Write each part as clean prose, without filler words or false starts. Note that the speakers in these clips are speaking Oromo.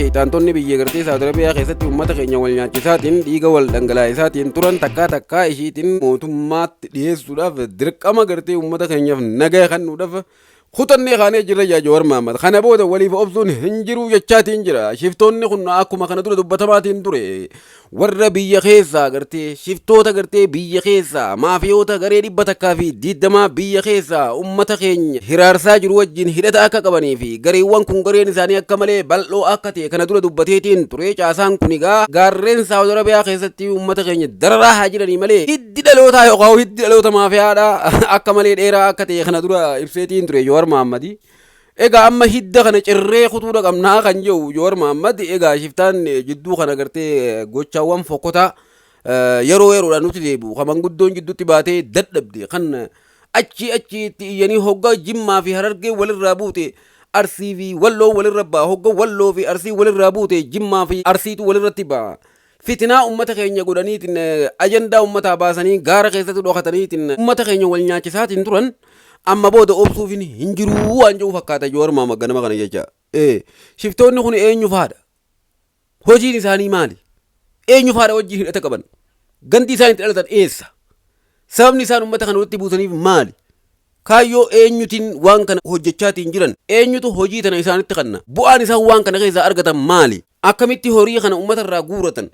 Sheyxaantonni biyya gartee Saawud Arabiyaa keessatti uummata keenya wal nyaachisaatiin dhiiga wal dhangalaa'isaatiin turan takkaa takkaa ishiitiin mootummaatti dhiyeessuudhaaf dirqama gartee uummata keenyaaf nagaya kennuudhaaf kutannee kaanee jirra jaa Jawaar Mahaammad. Kana booda waliif obsuun hin jiru jechaatiin jira. Shiftoonni kun akkuma kana dura dubbatamaatiin ture. Warra biyya keessaa gartee shiftoota gartee biyya keessaa maafiyoota garee 120 biyya keessaa ummata keenya hiraarsaa jiru wajjin hidhata akka qabanii fi gareewwan kun gareen isaanii akka malee bal'oo akka ta'e kana dura dubbateetiin ture. Caasaan kun egaa gaarreen Saawud Arabiyaa keessatti ummata keenya dararaa haa jiranii malee hiddi dhalootaa yookaan hiddi dhaloota maafiyaadha akka malee dheeraa akka ta'e kana dura ibseetiin ture Jawaar Mahaammadi. Egaa amma hidda kana cirree kutuudha qabnaa kan jedhu Jawaar Mahaammad, egaa shiftaan jidduu kana gartee gochaawwan fokkotaa yeroo yeroodhaan nutti deebi'u kan manguddoon jidduutti baatee dadhabde, kan achi achi itti iyyanii hoggaa Jimmaa fi Harargee walirraa buute Arsii fi Walloo walirra ba'a, hogga Walloo fi Arsii walirraa buute Jimmaa fi Arsiitu walirratti ba'a. Fitinaa ummata keenya godhaniitiin ajandaa ummataa baasanii gaara keessatti dhokataniitiin ummata keenya wal nyaachisaatiin turan amma booda obsuufin hin jiruu waan jedhu fakkaata Jawaar Mahaammad ganama kana jecha. Shiftoonni kun eenyu faadha? Hojiin isaanii maali? Eenyu faadha wajjin hidhata qaban? Gandi isaan itti dhalatan eessa? Sababni isaan ummata kana walitti buusaniif maali? Kaayyoo eenyutiin waan kana hojjechaatiin jiran? Eenyutu hojii tana isaanitti kanna? Bu'aan isaan waan kana keessaa argatan maali? Akkamitti horii kana ummata irraa guuratan?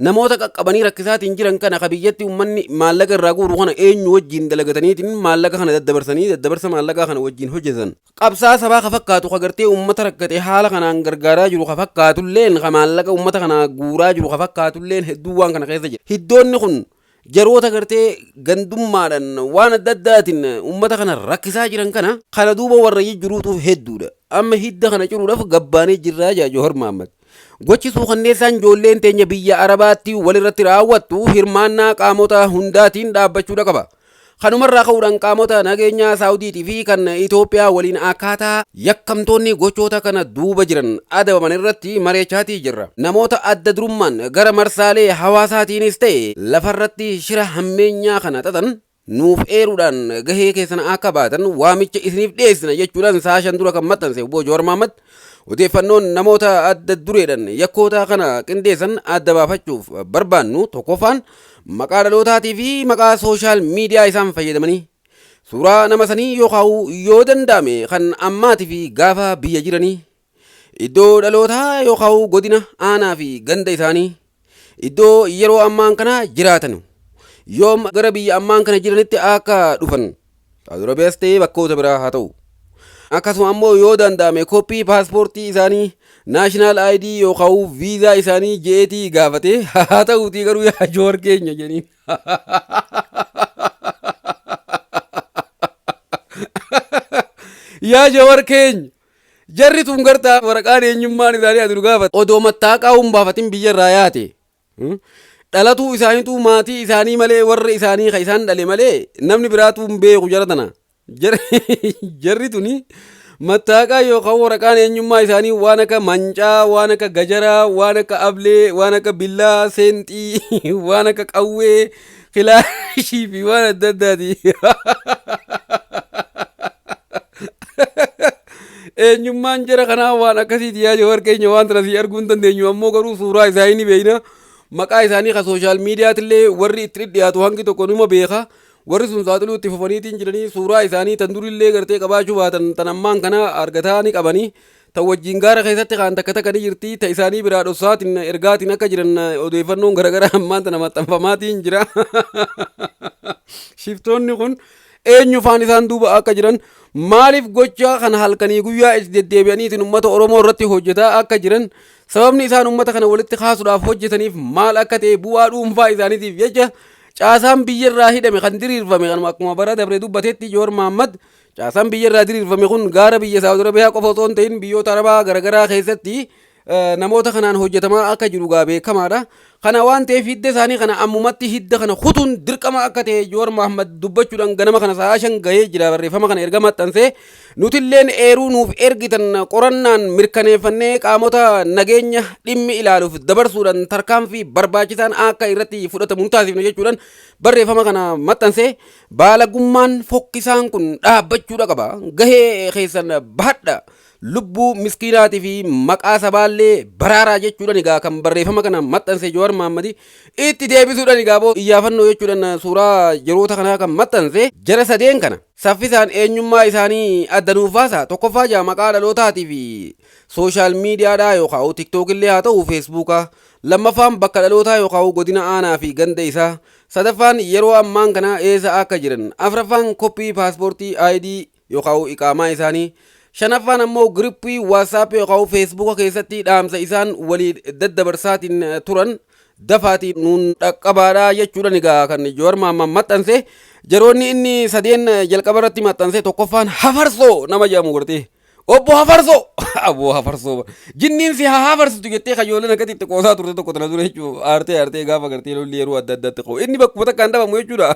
Namoota qaqqabanii rakkisaatiin jiran kana ka biyyatti ummanni maallaqa irraa guuru kana eenyu wajjin dalagataniitiin maallaqa kana daddabarsanii daddabarsa maallaqaa kana wajjin hojjetan? Qabsaa sabaa ka fakkaatu, ka gartee ummata rakkate haala kanaan gargaaraa jiru ka fakkaatulleen, ka maallaqa ummata kanaa guuraa jiru ka fakkaatulleen hedduu waan kana keessa jira. Hiddoonni kun jaroota gartee gandummaadhaan waan adda addaatiin ummata kana rakkisaa jiran kana duuba warra jijjiruutu hedduudha. Amma hidda kana ciruudhaaf gabbaanee jirraa jaa Jawar Mahaammad. Gochi suukanneessaan ijoolleen teenya biyya Arabaatti walirratti raawwattu hirmaannaa qaamota hundaatiin dhaabbachuudha qaba. Kanumarraa ka'uudhaan qaamota nageenyaa Saawudiitii fi kan Itoophiyaa waliin akkaataa yakkamtoonni gochoota kana duuba jiran adabaman irratti mareechaatii jirra. Namoota adda durummaan gara marsaalee hawaasaatiinis ta'e lafarratti shira hammeenyaa kana xaxan nuuf eeruudhaan gahee keessan akka baatan waamicha isiniif dhiyeessina jechuudhaan sa'a 5 dura kan maxxanse Obbo Jawaar Mahaammad, odeeffannoon namoota adda dureedhaan yakkoota kana qindeessan adda baafachuuf barbaannu tokkoffaan maqaa dhalootaatii fi maqaa sooshaal miidiyaa isaan fayyadamanii, suuraa nama sanii yookaan yoo danda'ame kan ammaatii fi gaafa biyya jiranii, iddoo dhalootaa yookaan godina, aanaa fi ganda isaanii, iddoo yeroo ammaan kana jiraatan, yoom gara biyya ammaan kana jiranitti akka dhufan, Saawud Arabiyaas ta'ee bakkoota biraa haa ta'u. Akkasuma ammoo yoo danda'ame koppii paaspoortii isaanii, national ID yookaan viizaa isaanii je'eetii gaafate. Haa ta'uutii garuu yaa Joowar keenya jedhaniin. Yaa Jawar keenya, jarri tun gartaa waraqaan eenyummaan isaanii ati nu gaafate odoo mattaaqaa hin baafatin biyya irraa yaate. Dhalatuu isaaniitu maatii isaanii malee, warra isaanii ka isaan dhale malee namni biraatu hin beeku jara tana. Jarri tuni mattaaqaa yookaan waraqaan eenyummaa isaanii waan akka mancaa, waan akka gajaraa, waan akka ablee, waan akka billaa, seenxii, waan akka qawwee, kilaashii fi waan adda addaati. Eenyummaan jara kanaa waan akkasiiti yaa Jawar keenya, waan tana sii arguu hin dandeenyu, ammoo garuu suuraa isaanii ni beekna. Maqaa isaanii ka sooshaal miidiyaatillee warri itti dhidhiyaatu hangi tokko numa beeka. Warri sun saaxiluu itti fufaniitiin jiranii suuraa isaanii tan durillee gartee qabaachuu baatan tan ammaan kana argataa ni qabanii. Tan wajjin gaara keessatti kaan takka takka ni jirti. Ta isaanii biraa dhossaatiin ergaatiin akka jiran odeeffannoon garaagaraa ammaan tana maxxanfamaatiin jira. Shiftoonni kun eenyu faan isaan duuba akka jiran, maaliif gocha kana halkanii guyyaa itti deddeebi'aniitiin uummata Oromoo irratti hojjetaa akka jiran, sababni isaan uummata kana walitti kaasuudhaaf hojjetaniif maal akka ta'e, bu'aa dhuunfaa isaaniitiif jecha caasaan biyya irraa hidhame kan diriirfame kanuma akkuma bara dabre dubbatetti Joowar Mahaammad, caasaan biyya irraa diriirfame kun gaara biyya Saawud Arabiyaa qofa osoo hin ta'in biyyoota Arabaa garaagaraa keessatti namoota kanaan hojjetamaa akka jiru gaa beekamaadha. Kana waan ta'eef hidda isaanii kana ammumatti hidda kana kutuun dirqama akka ta'e Joowar Mahaammad dubbachuudhaan ganama kana sa'a 5 gahee jira barreeffama kana erga maxxansee. Nutilleen eeruu nuuf ergitan qorannaan mirkaneeffannee qaamota nageenya dhimmi ilaaluuf dabarsuudhaan tarkaanfii barbaachisaan akka irratti fudhatamu nu taasifna jechuudhaan barreeffama kana maxxansee. Baalagummaan fokkisaan kun dhaabbachuudha qaba. Gahee keessan bahadha. Lubbuu miskiinaatii fi maqaa sabaallee baraaraa jechuudhaan egaa kan barreeffama kana maxxanse Jawaar Mahaammadi itti deebisuudhaan egaa boo iyyaafannoo jechuudhaan suuraa yeroota kanaa kan maxxanse jara sadeen kana saffisaan eenyummaa isaanii adda nuuf baasa. Tokkoffaa jaa maqaa dhalootaatii fi social miidiyaadhaa yookaan TikTok illee haa ta'u Feesbuukaa. Lammaffaan bakka dhalootaa yookaan godina, aanaa fi ganda isaa. Sadaffaan yeroo ammaan kana eessa akka jiran. Afraffaan koppii paaspoortii, ID yookaan iqaamaa isaanii. Shanaffaan ammoo group WhatsApp yookaan Feesbuuka keessatti dhaamsa isaan walii daddabarsaatiin turan dafaatiin nuun dhaqqabaadhaa jechuudhaan egaa kan Jawaar Mahaammad maxxanse. Yeroonni inni sadeen jalqaba irratti maxxanse, tokkoffaan Hafarsoo nama jedhamu gartee. Obbo Hafarsoo! Abbo Hafarsoo! Jinniin si haa hafarsitu jettee kayyooleen akkatti itti qoosaa turte tokko tana dura jechuudha. Aartee aartee gaafa gartee lolli yeroo adda addaatti qoo. Inni bakkuma takkaan dhabamu jechuudha.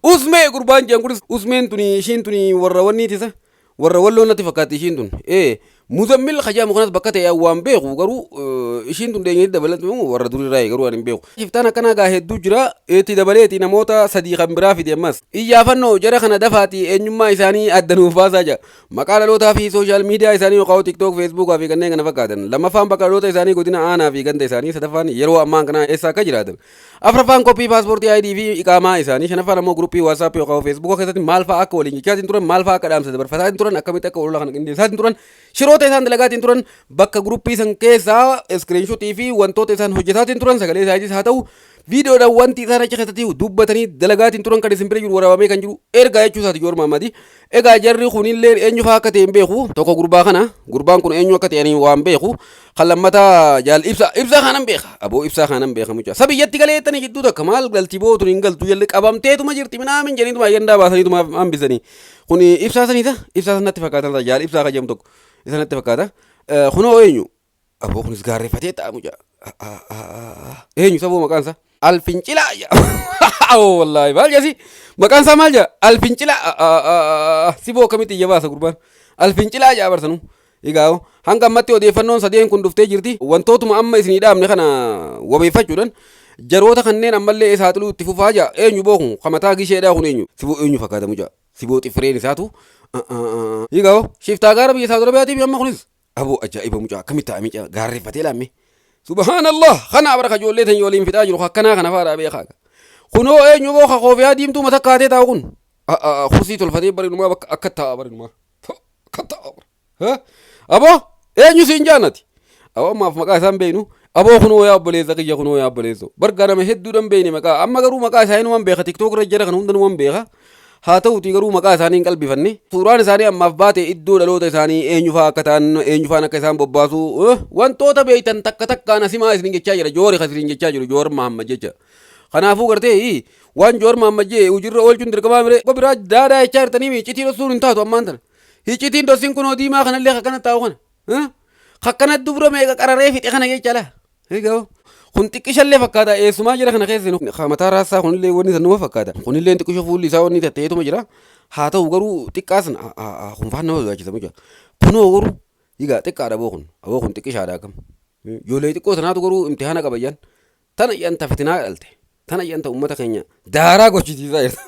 Usmee gurbaan jedhan kunis, Usmeen tuni ishiin tuni warra wanniitisa. Warra Walloo natti fakkaatti ishiin tun. Ee, Muzammil kajamu kanas bakka ta'e waan beeku, garuu ishiin tun deenyee dabalatu warra durirraa garuu ani hin beeku. Shiftaan akkanaa gaa hedduu jira. Itti dabaleeti namoota sadii kan biraa fide ammas. Iyyaafannoo: jara kana dafaati eenyummaa isaanii adda nuuf baasaa jira. Maqaa dhalootaa fi social media isaanii yookaan TikTok, Feesbuukaa fi kanneen kana fakkaatan. Lammaffaan bakka dhaloota isaanii, godina, aanaa fi ganda isaanii. Sadaffaan yeroo ammaan kana eessa akka jiraatan. Afraffaan koppii paaspoortii, ID fi iqaamaa isaanii. Shanaffaan ammoo group WhatsApp yookaan Feesbuuka keessatti maal fa'aa akka waliin jechaatiin turan, maal fa'aa akka dhaamsa dabarfataatiin turan, akkamitti akka olola kana qindeessaatiin turan, shiroota isaan dalagaatiin turan, bakka group san keessaa screenshot fi wantoota isaan hojjetaatiin turan, sagalee isaaniitis haa ta'u viidiyoodhaan, wanti isaan achi keessatti dubbatanii dalagaatiin turan kan isin bira jiru waraabamee kan jiru ergaa jechuu isaati Jawaar Mahaammadi. Egaa jarri kunillee eenyu fa'aa akka ta'e hin beeku. Tokko gurbaa kana, gurbaan kun eenyu akka ta'e waan beeku. Kan lammataa jaal Ibsa, Ibsaa kanan beeka. Aboo, Ibsaa kanan beeka mucaa. Sabiyyatti galeettanii jidduu takka maal galti bootuun hin galtu jalli qabamteetuma jirti minaamin jedhaniituma ayyandaa baasaniituma hambisanii. Kun Ibsaa saniita, Ibsaa sanatti fakkaata, jaal Ibsaa kan jedhamu tokko isa natti fakkaata. Kunoo eenyu? Aboo, kunis gaarreeffatee ta'a mucaa. Eenyu saboo maqaan isaa? Alfincilaa. Oh wallaahi, maal jedhasi? Maqaan isaa maal jedha? Alfincilaa. Siboo akkamitti iyya baasa gurbaan? Alfincilaa jedha barsanu. Egaa hanga ammatti odeeffannoon sadeen kun dhuftee jirti. Wantootuma amma isinii dhaabne kana wabeeffachuudhaan jaroota kanneen ammallee saaxiluu itti fufaa jira. Eenyu boo kun? Kamataa gisheedhaa kun eenyu? Siboo eenyu fakkaata mucaa? Siboo xifireen isaatu. Egaa shiftaa gaara biyya Saawud Arabiyaatiif amma kunis. Aboo, ajaa'iba, mucaa akkamitti ta'a mucaa gaarreeffatee laamme. Subhaanallah, kana bara ijoollee tan waliin fixaa jiru akkanaa kana fa'aadha beekaa. Kunoo eenyu boo ka koofiyaa diimtuu mata kaatee taa'u kun? Kursii tolfatee barinumaa bakka akka taa'a barinumaa. Akka taa'a bara. Aboo, eenyu siin jaanati? Aboo, ammaaf maqaa isaan beeknu. Aboo, kunoo yaa obboleessa kiyya, kunoo yaa obboleessa. Bargaa nama hedduudhaan beekne maqaa. Amma garuu maqaa isaanii numan beeka. TikTok irra jara kana hunda numan beeka. Haa ta'uutii garuu maqaa isaanii hin qalbifanne. Suuraan isaanii ammaaf baate iddoo dhaloota isaanii, eenyu fa'aa akka ta'an, eenyu fa'aan akka isaan bobbaasu, wantoota beektan takka takkaan asimaa isin jechaa jira. Joori kan isin jechaa jiru Joor Mahammad jecha. Kanaafuu gartee waan Joor Mahammad jee hojiirra oolchuun dirqamaa mire. Biraa daadaa jechaa jirtanii iccitii dhoksuun hin taatu ammaan tana. Iccitiin dhoksiin kun diimaa kanallee akkana taa'u kana. Akkana dubra meeqa qararee fixe kana jecha laa. Egaa kun xiqqishallee fakkaata, eessumaa jira kana keessa mataa raassaa kunillee wanni san numa fakkaata. Kunillee xiqqisho fuulli isaa wanni ta'eetuma jira. Haa ta'u garuu xiqqaas kun faan nama sodaachisa mucaa. Kunoo garuu egaa xiqqaadha boo kun, aboo kun xiqqishaadha akkam. Ijoollee xiqqoo tanaatu garuu imtihaana qabayyan. Tana iyyanta fitinaa dhalte. Tana iyyanta uummata keenya daaraa gochisiisaa jirta.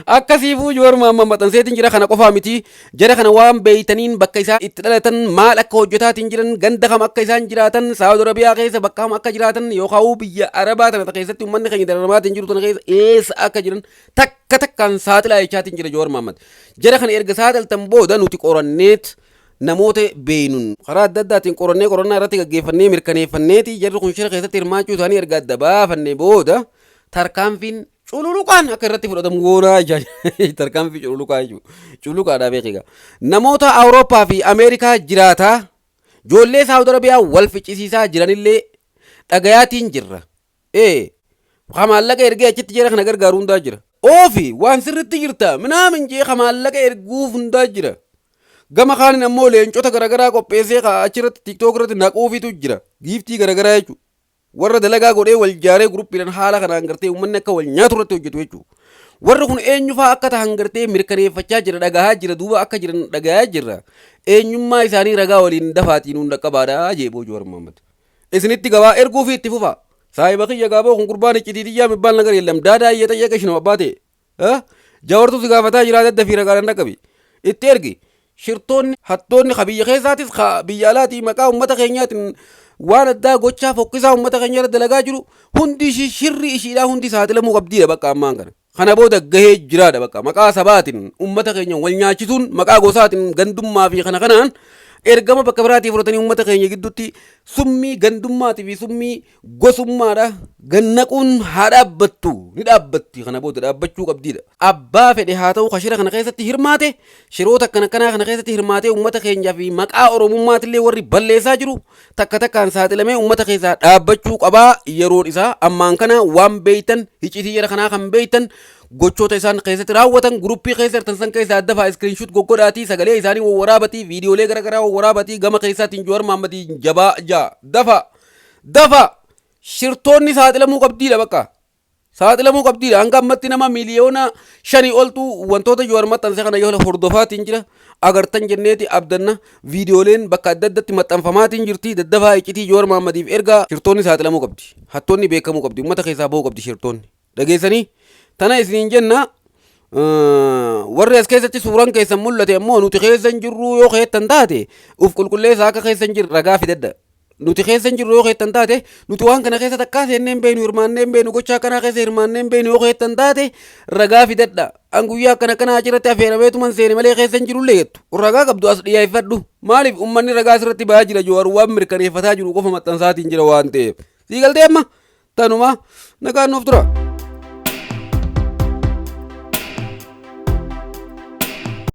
Akkasiifuu Joor Maamman maxxanseetiin jira. Kana qofaa miti. Jara kana waan beeytaniin bakka isaan itti dhalatan, maal akka hojjetaatiin jiran, ganda kam akka isaan jiraatan, Saawud Arabiyaa keessa bakka kam akka jiraatan yookaan biyya Arabaa tana keessatti uummanni keenya dararamaatiin jiru tana keessa eessa akka jiran takka takkaan saaxilaa jechaatiin jira Joor Maamman. Jara kana erga saaxiltan booda nuti qoranneet namoota beeynuun karaa adda addaatiin qorannee, qorannaa irratti gaggeeffannee, mirkaneeffanneeti jarri kun shira keessatti hirmaachuu isaanii erga adda baafanne booda tarkaanfiin cululuqaan akka irratti fudhatamu goonaa jechaa, tarkaanfii cululuqaa jechuudha. Cululuqaadhaa beekiga. Namoota Awurooppaa fi Ameerikaa jiraataa ijoollee Saawud Arabiyaa wal ficcisiisaa jiranillee dhagayaatiin jirra. Ee, maallaqa ergee achitti jara kana gargaaru hundaa jira. Oofi waan sirritti jirta minaamin jee maallaqa erguuf hundaa jira. Gama kaanin ammoo leencota garaagaraa qopheessee achirratti TikTok irratti naquufitu jira. Giiftii garaagaraa jechuudha. Warra dalagaa godhee wal jaaree groupiidhaan haala kanaan gartee uummanni akka wal nyaatu irratti hojjetu jechuudha. Warri kun eenyu fa'aa akka tahan gartee mirkaneeffachaa jira, dhagahaa jira, duuba akka jiran dhagahaa jirra. Eenyummaa isaanii ragaa waliin dafaatiin hunda qabaadha jee boo Jowaar Mohaammed. Isinitti gabaa erguu fi itti fufa. Saahiba kiyya gaaboo kun gurbaan iccitii xiyyaa mibbaan nagar yeellam daadaa iyyata xiyya qishino abbaa ta'e. Jawartu si gaafataa jira, dadda fi ragaadhaan dhaqqabi. Itti ergi. Shirtoonni, hattoonni ka biyya keessaatis ka biyya alaatii maqaa uummata keenyaatiin waan addaa gochaa fokkisaa uummata keenya irra dalagaa jiru hundi ishii, shirri ishiidhaa hundi saaxilamuu qabdiidha bakka ammaan kana. Kana booda gahee jiraadha bakka maqaa sabaatiin uummata keenya wal nyaachisuun, maqaa gosaatiin, gandummaa fi kana kanaan ergama bakka biraatii fudhatanii uummata keenya gidduutti summii gandummaatii fi summii gosummaadha gannaquun haa dhaabbattu, ni dhaabbatti, kana booda dhaabbachuu qabdiidha. Abbaa fedhe haa ta'u, ka shira kana keessatti hirmaate, shiroota akkana akkanaa kana keessatti hirmaatee uummata keenyaa fi maqaa Oromummaatillee warri balleessaa jiru takka takkaan saaxilamee uummata keessaa dhaabbachuu qabaa. Yeroon isaa ammaan kana. Waan beeytan, hicitii jara kanaa kan beeytan, gochoota isaan keessatti raawwatan, guruppii keessa jirtan san keessaa dafaa screenshot goggodhaatii, sagalee isaanii wawwaraabatii, viidiyoolee garaagaraa wawwaraabatii, gama keessaatiin Jawaar Mahammadii jabaa jaa dafa dafa shirtoonni saaxilamuu qabdiidha, bakka saaxilamuu qabdiidha. Hanga ammatti nama 5 miiliyoona oltu wantoota Jawaar maxxanse kana yoo hordofaatiin jira agartan jenneeti abdanna. Viidiyooleen bakka adda addatti maxxanfamaatiin jirti. Daddafaa iccitii Jawaar Mahaammadiif ergaa. Shirtoonni saaxilamuu qabdi, hattoonni beekamuu qabdi, uummata keessaa bahuu qabdi shirtoonni. Dhageessanii tana isiniin jenna. Warri as keessatti suuraan keessan mul'ate ammoo nuti keessa hin jirru yoo keettan taate, uf qulqulleessa. Akka keessa hin jirre ragaa fidadha. Nuti keessa hin jirru yoo keettan taate, nuti waan kana keessa takkaa seennee hin beeknu, hirmaannee hin beeknu, gochaa kanaa keessa hirmaannee hin beeknu yoo keettan taate, ragaa fidadha. An guyyaa akkana akkanaa achirratti affeerameetuman seene malee keessa hin jirullee jettu, ragaa qabdu as dhiyeeffadhu. Maaliif? Ummanni ragaa asirratti ba'aa jira. Jawaar waan mirkaneeffataa jiru qofa maxxansaatiin jira waan ta'eef. Sii galtee? Amma tanuma, nagaan nuuf tura.